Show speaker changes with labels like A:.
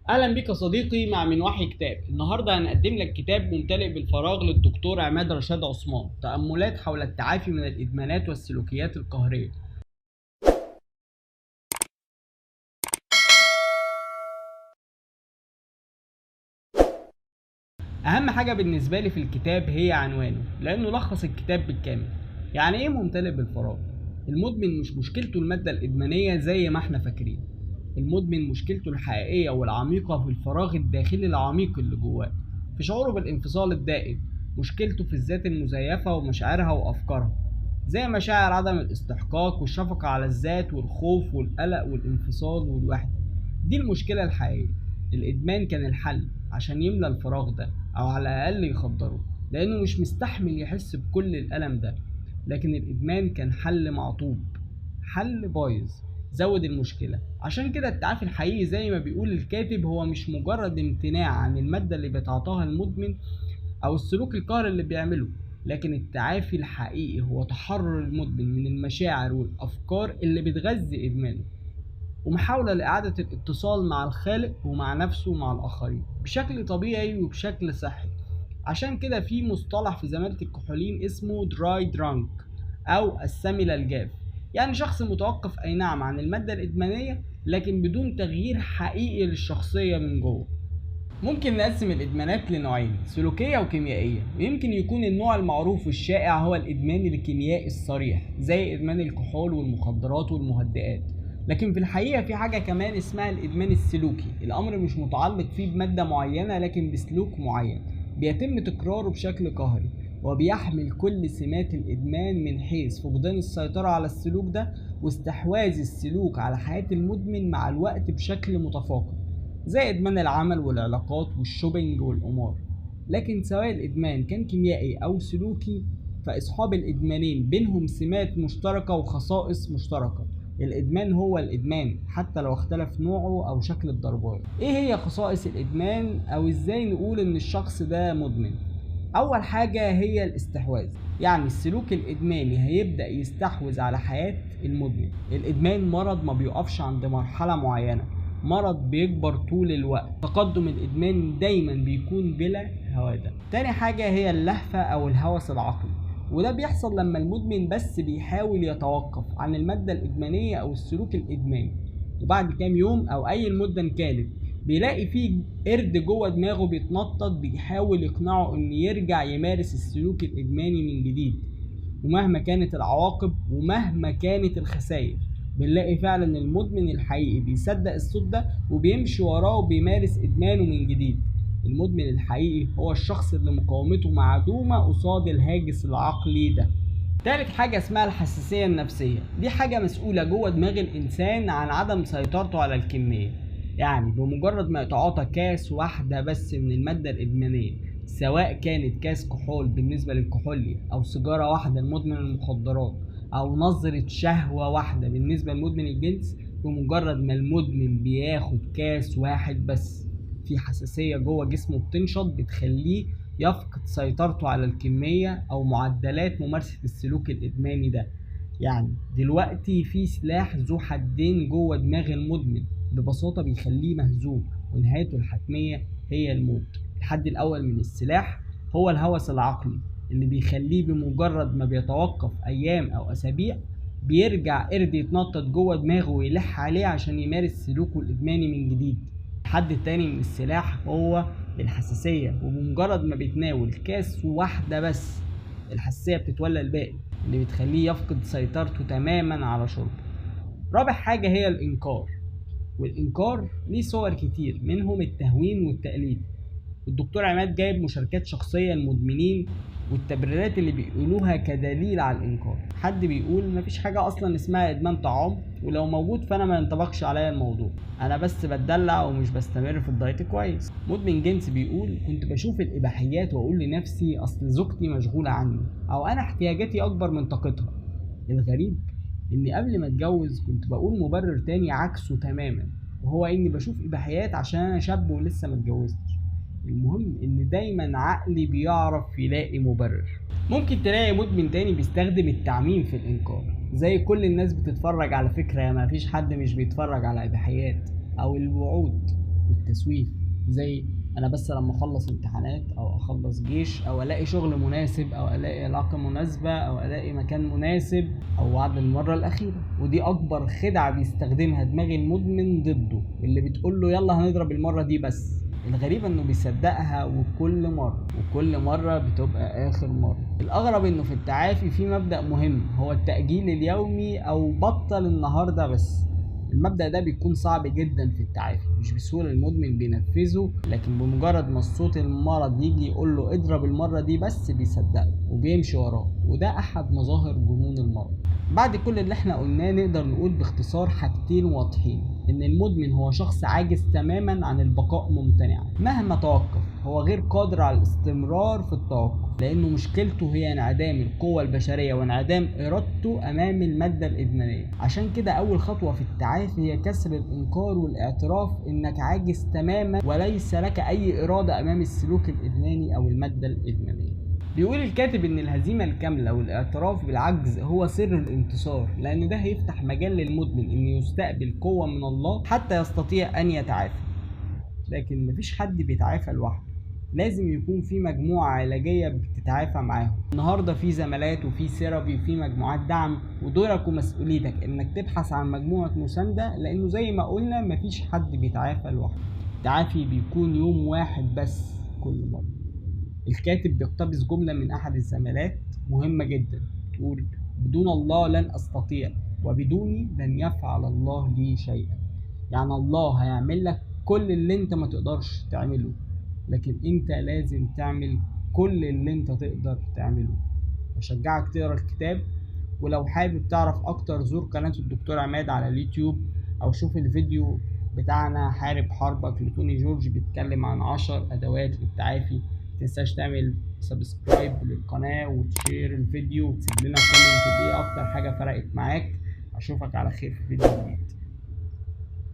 A: اهلا بك يا صديقي مع من وحي كتاب. النهارده هنقدم لك كتاب ممتلئ بالفراغ للدكتور عماد رشاد عثمان، تأملات حول التعافي من الإدمانات والسلوكيات القهرية. اهم حاجة بالنسبة لي في الكتاب هي عنوانه، لانه لخص الكتاب بالكامل. يعني ايه ممتلئ بالفراغ؟ المدمن مش مشكلته المادة الإدمانية زي ما احنا فاكرين، المدمن مشكلته الحقيقية والعميقة في الفراغ الداخلي العميق اللي جواه، في شعوره بالانفصال الدائم، مشكلته في الذات المزيفة ومشاعرها وأفكارها، زي مشاعر عدم الاستحقاق والشفقة على الذات والخوف والقلق والانفصال والوحدة. دي المشكلة الحقيقية. الإدمان كان الحل عشان يملى الفراغ ده، أو على الأقل يخدره، لأنه مش مستحمل يحس بكل الألم ده. لكن الإدمان كان حل معطوب، حل بايظ، زود المشكلة. عشان كده التعافي الحقيقي زي ما بيقول الكاتب هو مش مجرد امتناع عن المادة اللي بيتعاطاها المدمن أو السلوك القهري اللي بيعمله، لكن التعافي الحقيقي هو تحرر المدمن من المشاعر والأفكار اللي بتغذي إدمانه، ومحاولة لإعادة الاتصال مع الخالق ومع نفسه ومع الآخرين بشكل طبيعي وبشكل صحي. عشان كده في مصطلح في زمالة الكحولين اسمه dry drunk أو السمل الجاف، يعني شخص متوقف أي نعم عن المادة الإدمانية لكن بدون تغيير حقيقي للشخصية من جوه. ممكن نقسم الإدمانات لنوعين، سلوكية وكيميائية، ويمكن يكون النوع المعروف والشائع هو الإدمان الكيميائي الصريح زي إدمان الكحول والمخدرات والمهدئات. لكن في الحقيقة في حاجة كمان اسمها الإدمان السلوكي، الأمر مش متعلق فيه بمادة معينة لكن بسلوك معين بيتم تكراره بشكل قهري، وبيحمل كل سمات الإدمان من حيث فقدان السيطرة على السلوك ده واستحواذ السلوك على حياة المدمن مع الوقت بشكل متفاقم، زي إدمان العمل والعلاقات وال shopping والقمار. لكن سواء الإدمان كان كيميائي أو سلوكي، فأصحاب الإدمانين بينهم سمات مشتركة وخصائص مشتركة. الإدمان هو الإدمان حتى لو اختلف نوعه أو شكل الضربات. إيه هي خصائص الإدمان أو إزاي نقول إن الشخص ده مدمن؟ أول حاجة هي الاستحواذ، يعني السلوك الإدماني هيبدأ يستحوذ على حياة المدمن. الإدمان مرض ما بيقفش عند مرحلة معينة، مرض بيكبر طول الوقت، تقدم الإدمان دايما بيكون بلا هوادة. تاني حاجة هي اللهفة أو الهوس العقلي، وده بيحصل لما المدمن بس بيحاول يتوقف عن المادة الإدمانية أو السلوك الإدماني، وبعد كام يوم أو أي المدة كانت بيلاقي فيه قرد جوه دماغه بيتنطط بيحاول يقنعه إن يرجع يمارس السلوك الإدماني من جديد، ومهما كانت العواقب ومهما كانت الخسائر بنلاقي فعلا المدمن الحقيقي بيصدق الصوت ده وبيمشي وراه وبيمارس إدمانه من جديد. المدمن الحقيقي هو الشخص اللي مقاومته معدومة قصاد الهاجس العقلي ده. تالت حاجة اسمها الحساسية النفسية، دي حاجة مسؤولة جوه دماغ الإنسان عن عدم سيطرته على الكمية. يعني بمجرد ما يتعاطى كاس واحدة بس من المادة الإدمانية، سواء كانت كاس كحول بالنسبة للكحولي أو سيجارة واحدة لمدمن المخدرات أو نظرة شهوة واحدة بالنسبة لمدمن الجنس، بمجرد ما المدمن بياخد كاس واحد بس في حساسية جوه جسمه بتنشط بتخليه يفقد سيطرته على الكمية أو معدلات ممارسة السلوك الإدماني ده. يعني دلوقتي في سلاح ذو حدين جوه دماغ المدمن، ببساطة بيخليه مهزوم ونهايته الحتمية هي الموت. الحد الأول من السلاح هو الهوس العقلي اللي بيخليه بمجرد ما بيتوقف أيام أو أسابيع بيرجع قرد يتنطط جوه دماغه ويلح عليه عشان يمارس سلوكه الإدماني من جديد. الحد التاني من السلاح هو الحساسية، وبمجرد ما بيتناول كاس واحدة بس الحساسية بتتولى الباقي اللي بتخليه يفقد سيطرته تماما على شربه. رابع حاجة هي الإنكار، والإنكار ليه صور كتير منهم التهوين والتقليد. الدكتور عماد جايب مشاركات شخصية للمدمنين والتبريرات اللي بيقولوها كدليل على الإنكار. حد بيقول مفيش حاجة أصلا اسمها إدمان طعام، ولو موجود فأنا ما ينطبقش عليا الموضوع، أنا بس بتدلع ومش بستمر في الدايت كويس. مدمن جنس بيقول كنت بشوف الإباحيات وأقول لنفسي أصل زوجتي مشغولة عني أو أنا احتياجاتي أكبر من طاقتها. الغريب إني قبل ما أتجوز كنت بقول مبرر تاني عكسه تماما، وهو إني بشوف إباحيات عشان أنا شاب ولسه ما اتجوزتش. المهم ان دايما عقلي بيعرف يلاقي مبرر. ممكن تلاقي مدمن تاني بيستخدم التعميم في الانكار، زي كل الناس بتتفرج على فكرة ما فيش حد مش بيتفرج على اباحيات، او الوعود. والتسويف، زي انا بس لما اخلص امتحانات او اخلص جيش او الاقي شغل مناسب او الاقي علاقة مناسبة او الاقي مكان مناسب او وعد المرة الاخيرة. ودي اكبر خدعة بيستخدمها دماغ المدمن ضده، اللي بتقول له يلا هنضرب المرة دي بس. الغريب انه بيصدقها وكل مرة، وكل مرة بتبقى اخر مرة. الاغرب انه في التعافي في مبدأ مهم، هو التأجيل اليومي او بطل النهاردة بس. المبدأ ده بيكون صعب جدا في التعافي، مش بسهولة المدمن بينفذه، لكن بمجرد ما الصوت المرض يجي يقول له اضرب المرة دي بس بيصدقه وبيمشي وراه، وده احد مظاهر جنون المرض. بعد كل اللي احنا قلناه نقدر نقول باختصار حاجتين واضحين، ان المدمن هو شخص عاجز تماما عن البقاء ممتنعا مهما توقف، هو غير قادر على الاستمرار في التوقف، لانه مشكلته هي انعدام القوة البشرية وانعدام ارادته امام المادة الادمانية. عشان كده اول خطوة في التعافي هي كسر الانكار والاعتراف انك عاجز تماما وليس لك اي ارادة امام السلوك الادماني او المادة الادمانية. بيقول الكاتب ان الهزيمة الكاملة والاعتراف بالعجز هو سر الانتصار، لان ده هيفتح مجال للمدمن انه يستقبل قوة من الله حتى يستطيع ان يتعافى. لكن مفيش حد بيتعافى لوحده، لازم يكون في مجموعة علاجية بتتعافى معاهم. النهاردة في زمالات وفي therapy وفي مجموعات دعم، ودورك ومسؤوليتك انك تبحث عن مجموعة مساندة، لانه زي ما قلنا مفيش حد بيتعافى لوحده. التعافي بيكون يوم واحد بس كل مرة. الكاتب بيقتبس جملة من أحد الزمالات مهمة جدا، تقول: بدون الله لن أستطيع، وبدوني لن يفعل الله لي شيئا. يعني الله هيعمل لك كل اللي انت ما تقدرش تعمله، لكن انت لازم تعمل كل اللي انت تقدر تعمله. بشجعك تقرا الكتاب، ولو حابب تعرف اكتر زور قناة الدكتور عماد على اليوتيوب، او شوف الفيديو بتاعنا حارب حربك لتوني جورج، بيتكلم عن 10 ادوات للتعافي. متنساش تعمل subscribe للقناة وتشير الفيديو وتسيب لنا comment بايه اكتر حاجة فرقت معاك. اشوفك على خير في فيديو جديد.